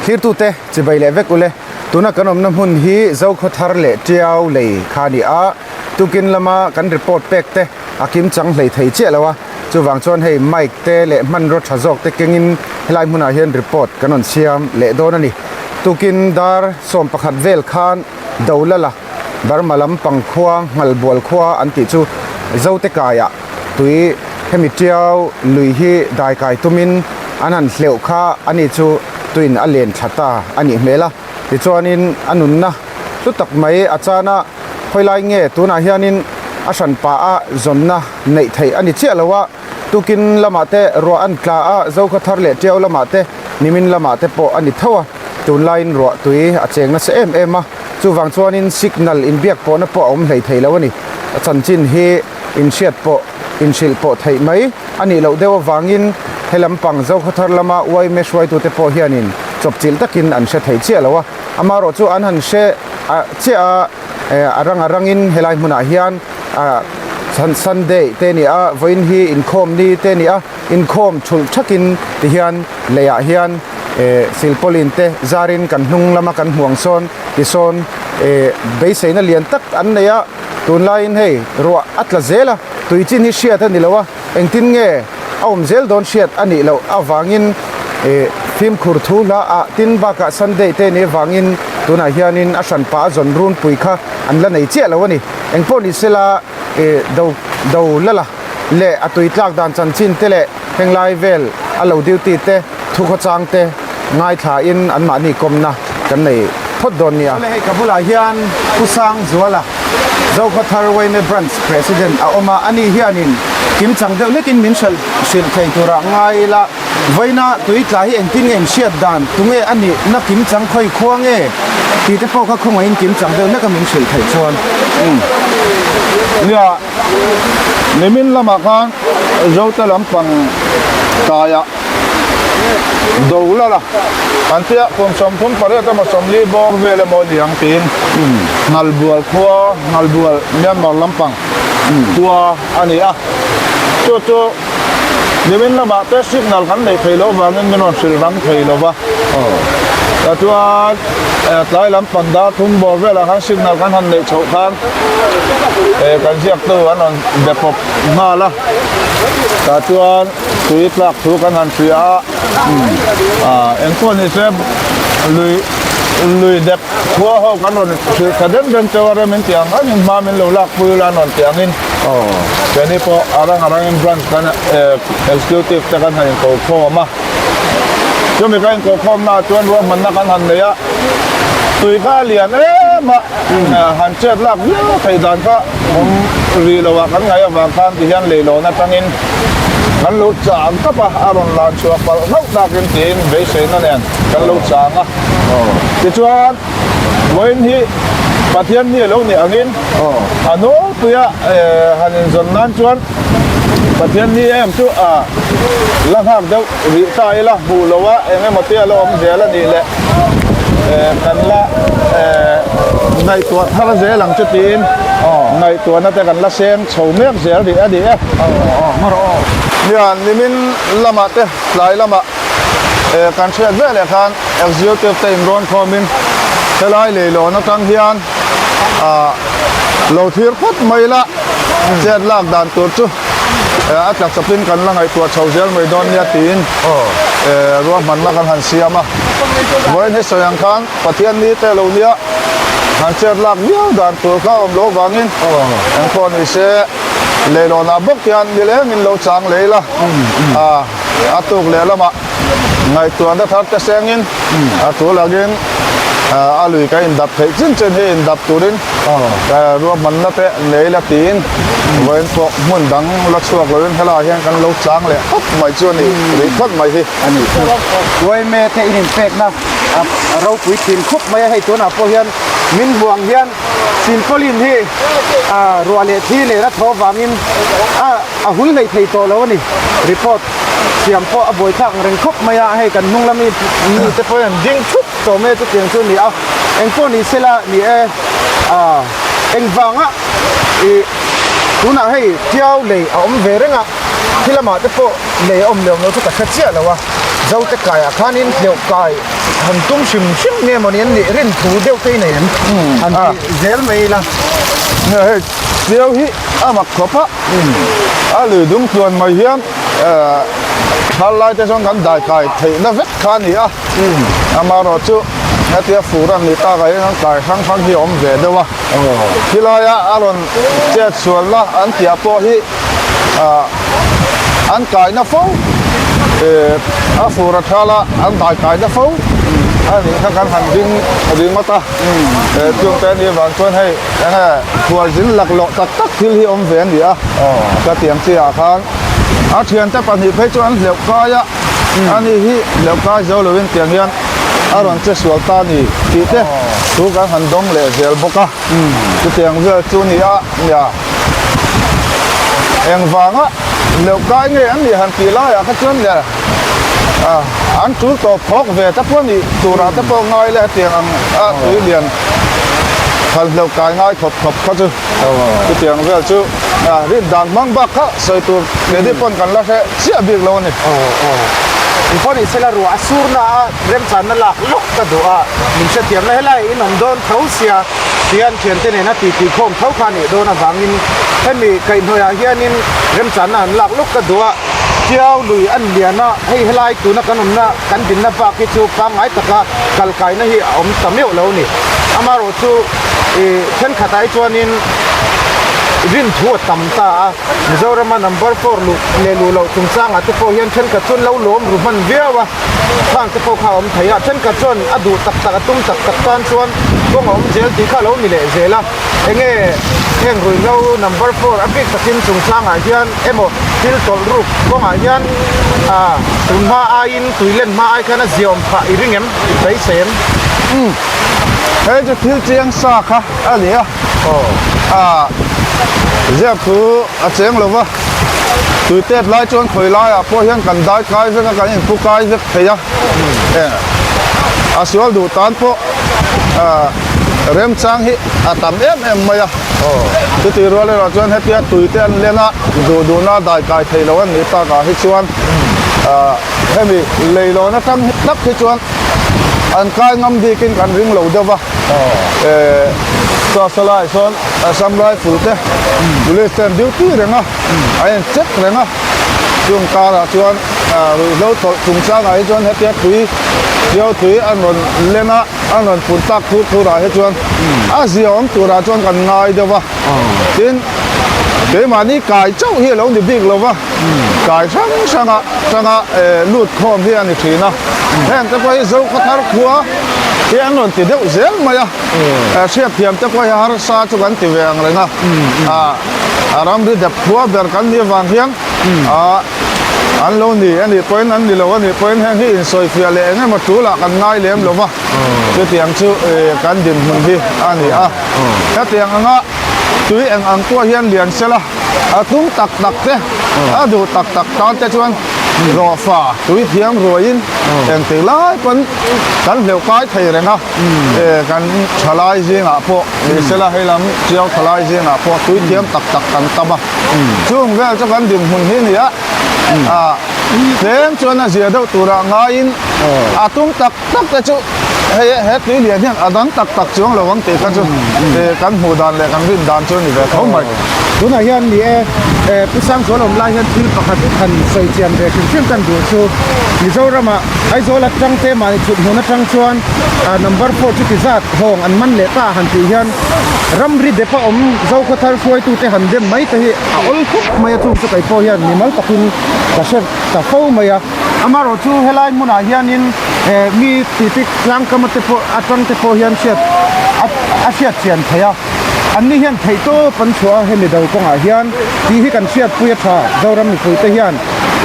Thirtute chibai leh vek ule tuna kan awmna hmun hi Zokhawthar leh Tiau lei kha a ni a, tukin lama kan report pek te a kim chang hlei thei chiah lo a, chuvang chuan hei mic te leh hmanraw tha zawk te kengin helai hmunah hian report kan rawn siam leh dawn a ni. Tukin dar 11 vel khan Dolala Burma lampang khua Nghalbual khua an tih chu Zote kaiah tui hemi Tiau lui hi dai kai tumin an han hleuh kha ani chu tuin a len thla ta a nih hmel a, tichuanin a nunna hlu tak mai a chan a, khawilai nge tunah hianin a hran pah a zawnna neih theih a ni chiah lo a, tukin lamah te ruah an tla a, Zokhawthar leh Tiau lamah te nimin lamah te pawh a ni tho a, tunlaiin ruah tui a cheng nasa em em a, chuvang chuanin signal inbiak pawhna pawh a awm hlei thei lo a ni, a chanchin hi. Inhriat pawh, inhrilh pawh theih mai a nih loh deuh avangin he lampang Zokhawthar lama yma hruaitute pawh hianin chawpchilh takin an hre thei chiah lo a. Amaherawh chu an han hre chiah a, a rang a rangin helai hmunah hian Sunday te a ni a, vawiin hi inkhawm ni te a ni a, inkhawm thulh thakin tihian leiah hian silpawlin te zarin kan hnung lama kan hmuang sawn tisawn beiseina lian tak an nei a. Tunlaiin hei ruah a tla zel a, tui chin hi hriat a ni lo a, engtin nge a awm zel dawn hriat a nih loh avangin ih fimkhur thu hla ah tin bakah Sunday te nih avangin tunah hianin a hranpa a zawn runpui kha an la nei chiah lo a ni. Engpawh ni sela ih do do lala leh a tui tlak dan chanchin te leh henglai vel a lo duty te thukhawchang te ngaithla in an mahni kawmna kan nei phawt dawn nia. Awle hei ka bulah hian Pu Sangzuala Zokhawthar Yma Branch President a awm a, ani hianin kimchang deuh hlekin min hrilh hrilh thei turah ngai ila vawiina tui tla hi engtin nge inhriat dan tunge a nih na kimchang khawi khua nge tih te pawh kha khawngaihin kimchang deuh hleka min hrilh theih chuan. Nia, nimin lamah khan Zote lampang kaiah Dolala an tia kum 38 emaw 40 bawr vel emaw a ni ang tiin Nghalbual khua Nghalbual Myanmar lampang khua a ni a chu chu nimin lamah te signal kan neih theih loh avangin min rawn hrilh rang thei lo va tichuan tlai lampang dar thum bawr velah khan signal kan han neih chhoh khan kan ziaktu an rawn be pawp nghal a tah chuan. Tui tlak thu kan han hria a, ah engpawh ni se lui lui dep khua ho kan rawn hrilh tha dem dem chauh a rem in tih ang angin hma min lo lak pui ula an rawn tih angin keini pawh a rang a rangin branch kan executive te kan han inko khawm a, chumi kan inko khawm naah chuan ruahmanna kan han nei a, tui kha a lian em a han chet lak viau theih dan kha awm rih loh ah kan ngaih avang khan tihian leilawn atangin Kan lo chang tap a, a rawn lan chhuah palh hlauh takin tiin beiseina nen kan lo chang a. Tichuan, vawiin hi Pathian ni a lo nih angin a nawlpuia han inzawn nan chuan Pathian ni em chu a la nghak deuh rih ta ila, hmuh loh a eng emaw te a la awm zel a nih leh kan la ngaihtuah thar zel ang chu tiin ngaihtuahna te kan la seng chho mek zel rih a ni e. Nia, nimin lamah te tlai lamah kan hriat ve leh khan executive te inrawn khawmin helai leilawn atang hian lo thlir phawt mai la chet lak dan tur chu a tla chawpin kan la ngaihtuah chho zel mai dawn nia tiin ruahmanna kan han siam a. Vawiin hi sawi ang khan Pathian ni te lo nia han chet lak viau dan tur kha a awm loh avangin engpawh ni se leilawnah bawk hian nilengin lo chang lei la a tuk leh lamah ngaihtuahna thar te sengin a tul angin a lui ka indap theih chin chin hi indap turin ruahmanna te nei la tiin vawiin pawh hmun dang la chhuak loin helaiah hian kan lo chang leh khawp mai chu a ni rih phawt mai hi. A ni. Uaime te in inpekna a ropui thin khawp mai a, hei tunah pawh hian min hmuh ang hian silpauline hi ruah leh thli nen a thaw vangin a hul hlei thei tawh lo a ni. Report siam pawh a buaithlak ang reng khawp mai a, hei kan hnung lami mi te pawh hian ding thup tawh mai a chutiang chu a ni a, engpawh ni sela ni e engvanga ih tunah hei tiau lei a awm ve reng a. Khi lamah te pawh lei a awm leh awm lo chu ka hre chiah lo a, Zote kaiah khanin hleuh kai han tum hrim hrim nge mawni an nih rin thu deuh te i nei em? Han ti zel mai ila. Nia hei Tiau hi a mak khawp a, a lui dung tluan mai hian thal lai te chuan kan dai kai theihna vek kha a ni a, amaherawh chu hetia fur a nih takah hian an kai hrang hrang hi a awm ve deuh a, khilai a a rawn chet sualna an tih ah pawh hi an kaina fo a fur a thal a an dai kaina fo a nih kha kan han ding ringawt a chung te anih vang chuan hei enge khualzin laklawh tak tak thil hi awm ve a ni a ka tiang chi ah khan a thiante pahnih phei chu an hleuh kai a ani hi hleuh kai zo lovin tiang hian a rawn che sual ta a ni tih te thu kan han dawng leh zel bawk a chutiang vel chu ni a nia. Engvanga leuh kai nge an nih han tih laiah kha chuan le an tul tawp phawk ve te pawh a nih turah te pawh ngai le hetiang ang a tui lian han hleuh kai ngai khawp khawp kha chu chutiang vel chu rin dan hmang bak kha sawi tur keini pawn kan la hre chiah bik lo a ni. Engpawh ni sela ruah a surna a remchanna lak lawk ka duh a, min hrethiamna helai in awm dawn tho sia. Tihian thiante nena titi khawm tho kha nih dawn avangin hemi kaihhnawihah hianin remchanna han lak lawk ka duh a, Tiau lui an lian a, hei helai tuna kan awmna kan dinna bak hi chu pangngai taka kal kaina hi a awm ta meuh lo a ni. Amaherawh chu ih thenkhatah hi chuanin rinthu a tam ta a, Mizorama number four luh leh luh loh chungchangah te pawh hian thenkhat chuan lo lawm ru hman viau a. Khang te pawh kha a awm thei a, thenkhat chuan a duh tak tak a tum tak tak tan chuan kawng a awm zel tih kha a lo ni leh zel a, enge heng ruihhlo number four a bik takin chungchangah hian emaw thil tawlh ruk kawngah hian ah tun hma aiin tui len hma ai khan a ziaawm phah i ring em i beisei em? Umm hei chu thil chiang sa kha a ni a, ah ziak thu a cheng lo va. Tui tet lai chuan khawi laiah pawh hian kan dai kai vek a, kan inpu kai vek thei a. A sual duh tan pawh remchang hi a tam em em mai a. Chutih rual erawh chuan hetia tui te an len a, duh duhna dai kai thei lo an nih takah hi chuan hemi leilawn atang tak hi chuan an kai ngam bikin kan ring lo deuh va. Chawhsawlaiah sawn Assam Rifle te Police te an duty reng a, an in check reng a, chung karah chuan ruihhlo tawlh chungchangah hi chuan hetia tui Tiau tui an rawn len a, an rawn pun tak thur thur ah hi chuan a zia awm turah chuan kan ngai deuh a, tin keimahni kai chauh hi a lo ni bik lo va, kai hrang hrang ah tanga lut khawm hi a ni thin a, heng te pawh hi Zokhawthar khua hi an rawn ti deuh zel mai a. Hriat thiam te pawh hi harsa chu kan ti ve ang reng a, a ramri dep khua ber kan nih avang hian an lo ni a nih pawhin an ni lo a nih pawhin heng hi insawifiah leh eng emaw tulah kan ngai lem lo va, chutiang chu kan dinhmun hi a ni a. Hetiang anga tui eng ang pawh hian lian sela a tum tak tak te, a duh tak tak tan te chuan rawhfa tui thiam ruaiin engtik lai pawn kan hleuh kai thei reng a. Kan thalai zingah pawh ni sela hei lam Tiau thalai zingah pawh tui thiam tak tak kan tam a, chung vel chu kan dinhmun hi a ni a, tlem chuan a zia deuh turah ngaiin a tum tak tak te chu hei he tui lian hian a dang tak tak chuang lo ang tih kha chu kan hmuh dan leh kan rin dan chu a ni ve tho mai. Tunah hian ni e, Pu Sangzuala awm lai hian thil pakhat han sawi chian ve hrim hrim kan duh chu Mizoramah Aizawl atang te mahni chhut hmun atang chuan number four chu ti zat hawng an man leh ta han tih hian ramri dep a awm Zokhawthar hruaitute han dem mai te hi a awl khawp mai a chung chu kei pawh hian mimal takin ka hre ta fo mai a. Amaherawh chu helai hmunah hianin mi titi tlangkam te pawh atang te pawh hian hriat a hriat chian theih a, anni hian theihtawp an chhuah a hemi do kawngah hian tih hi kan hriatpui a tha Zoram mipuite hian.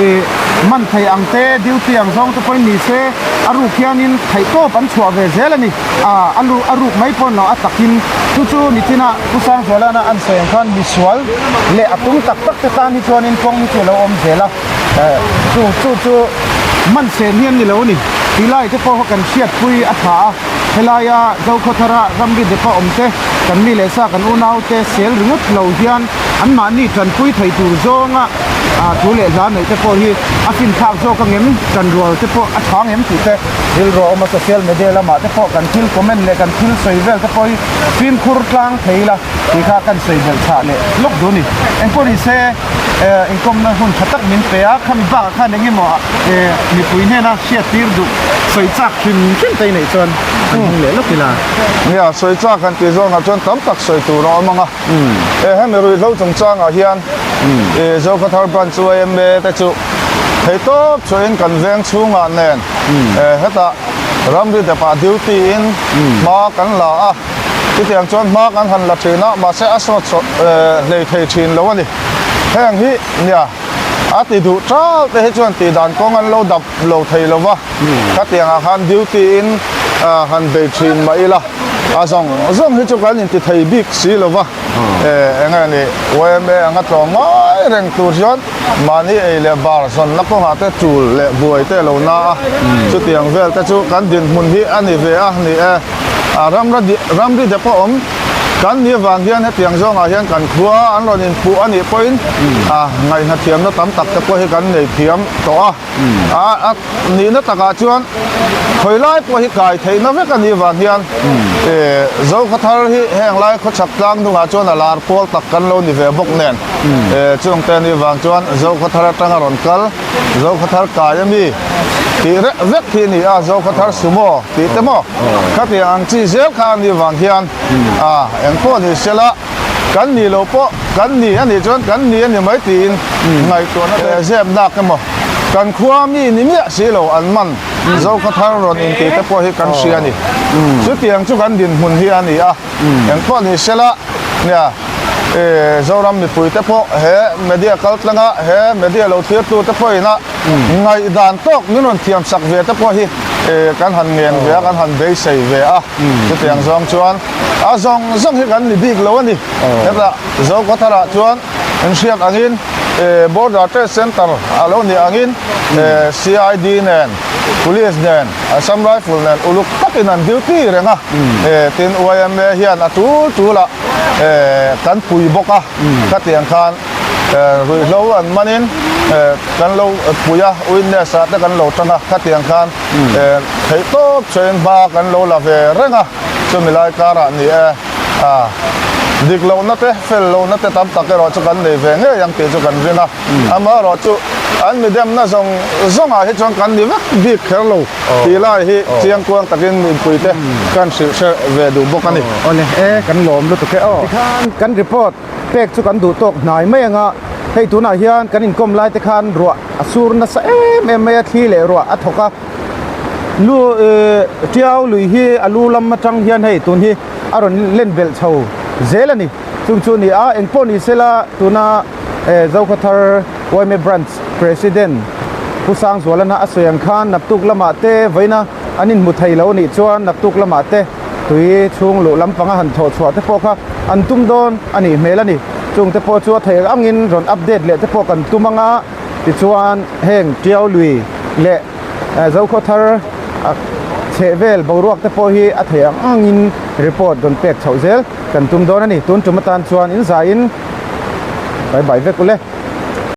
Ih man thei ang te, duty ang zawng te pawhin ni se, a ruk hianin theihtawp an chhuah ve zel a ni. Ah a lu a ruk mai pawh ni lo a takin chu chu nichina Pu Sangzualana an sawi ang khan misual leh a tum tak tak te tan hi chuanin kawng hi chu a lo awm zel a, eh chu chu chu man sen hi an ni lo a ni. Tilai te pawh kha kan hriatpui a tha a, helaia Zokhawthara ramri depa awm te, kan mi leh sa kan unau te sel ringawt lo hian anmahni tanpui thei tur zawnga. thu leh hla neih te pawh hi a finthlak zawk angem, ṭanrual te pawh a ṭha angem tih te rilru a awm a, social media lamah te pawh kan thil comment leh kan thil sawi vel te pawh hi fimkhur tlang thei ila tih kha kan sawi belh chhah leh lawk duh a ni. Engpawh ni se inkawmna hun tha tak min pe a, khami bakah khan eng emaw mipui hnena hriat tir duh sawi chak hrim hrim te i neih chuan kan hmang leh lawk ila. Nia, sawi chak han tih zawngah chuan tam tak sawi tur a awm ang a. E hemi ruihhlo chungchangah hian e Zokhawthar Branch yma te chu theihtawp chhuahin kan veng chhungah nen e hetah ramri depah duty in hma kan la a, chutiang chuan hma kan han la thin a, mahse a sawt sawt hlei thei thin lo a ni. Heng hi nia a ti duh tal te hi chuan tih dan kawng an lo dap lo thei lo va, khatiangah khan duty in han bei thin mah ila. A zawng zawng hi chu kan inti thei bik si lo va, eng nge ni yma anga tlawm ngai reng tur chuan mahni ei leh bar zawnna kawngah te tul leh buai te lo na a, chutiang vel te chu kan dinhmun hi a ni ve a ni e. A ramri te pawh awm kan ni avang hian hetiang zawngah hian kan khua an rawn inpuh a nih pawhin a ngaihhnathiamna tam tak te pawh hi kan nei thiam tawh a. A nihna takah chuan khawi lai pawh hi kai theihna vek a nih vang hian Zokhawthar hi heng lai khawchhak tlang hnungah chuan a lar pawl tak kan lo ni ve bawk nen chungte a nih vang chuan Zokhawthar atanga rawn kal Zokhawthar kai a mi tih reh vek hi a ni a, Zokhawthar sumo tih te maw khatiang ang chi zel kha a nih vang hian engpawh ni sela. Kan ni lo pawh kan ni a nih chuan kan ni a ni mai tiin ngaihtuahna te zep nak emaw kan khua mi ni miah si lo an man Zokhawthar rawn intih te pawh hi kan hria a ni. Chutiang chu kan dinhmun hi a ni a, engpawh ni sela nia Zoram mipui te pawh he media kaltlanga he media lo thirtu te pawhin a ngaihdan tawk min rawn thiamsak ve te pawh hi kan han ngen ve a, kan han beisei ve a, chutiang zawng chuan. A zawng zawng hi kan ni bik lo a ni. Hetah Zokhawtharah chuan inhriat angin Border Trade Centre a lo nih angin CID nen, Police nen, Assam Rifle nen uluk takin an duty reng a. Tin yma hian a tul tulah kan pui bawk a. Khatiang khan ruihhlo an manin kan lo pui a, witness ah te kan lo tang a. Khatiang khan theihtawp chhuahin hma kan lo la ve reng a. Chumi lai karah ni e, a dik lohna te, fel lohna te tam tak erawh chu kan nei ve ngei ang tih chu kan ring a. Amaherawh chu an midemna zawng zawngah hi chuan kan ni vek bik kher lo tih lai hi chiangkuang takin mipui te kan hrilh hre ve duh bawk a ni. Awle e, kan lawm lutuk e aw. Tikhan kan report pek chu kan duh tawk hnai mai ang a, hei tunah hian kan inkawm lai te khan ruah a sur nasa em em mai a, thli leh ruah a thawk a. Lu Tiau lui hi a lu lam atang hian hei tun hi a rawn len belh chho zel a ni. Chung chu a ni a, engpawh ni sela tuna Zokhawthar yma Branch President Pu Sangzualana a sawi ang khan naktuk lamah te vawiina an inhmu thei lo anih chuan naktuk lamah te tui chhung luh lampanga han thawh chhuah te pawh kha an tum dawn a nih hmel a ni. Chung te pawh chu a theih angin rawn update leh te pawh kan tum ang a, tichuan heng Tiau lui leh Zokhawthar chheh vel boruak te pawh hi a theih ang angin report rawn pek chhoh zel kan tum dawn a ni. Tun tum atan chuan in zaiin bye bye vek ule.